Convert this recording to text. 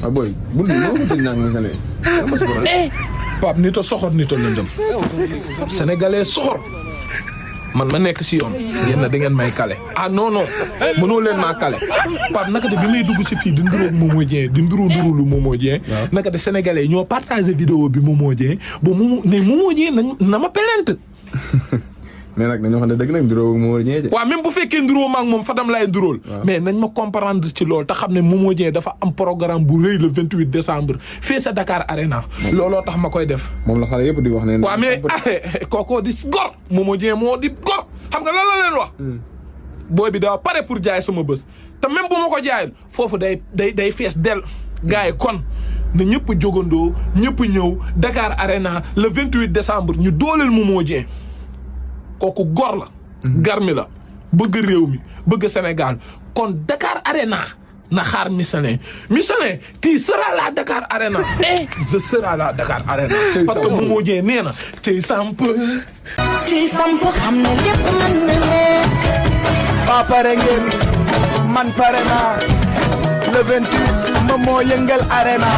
ah boy bul ni mo ko nang Missane Pape nit a soxor nit a lëndëm sénégalais soxor man ma nekk si yoon ngeen na da ngeen may kale ah non non mënoo leen maa kale Pape naka de bi may dugg si fii di nduróog Momo Dieng di nduru lu Momo Dieng naka de sénégalais ñoo partagé vidéo bi Momo Dieng ba Momo Dieng na ma pelente mais nag dañoo xam ne dëgg nag nduróo Momo Dieng waaw même bu fekkee nduróo ma ak moom Fadam laay nduróol mais nañ ma comprendre ci loolu te xam ne Momo Dieng dafa am programme bu rëy le 28 décembre fii sa Dakar Arena looloo tax ma koy def moom la xale yëpp di wax ne waaw mais kookoo di gor Momo Dieng moo di gor xam nga lan la leen wax booy bi daa pare pour jaay sama bés te même bu ma ko jaayul foofu day fees del gars yi kon na ñëpp jógandoo ñëpp ñëw Dakar Arena le 28 décembre ñu dooleel Momo Dieng kooku gor la garmi la bëgg réew mi bëgg Sénégal kon Dakar Arena na xaar Missane tu seras la Dakar Arena et je serai la Dakar Arena parce que Momo Dieng nee na tey samp xam ne lépp mën na nekk ba pare ngeen man pare naa le 28 Momo yëngal Arena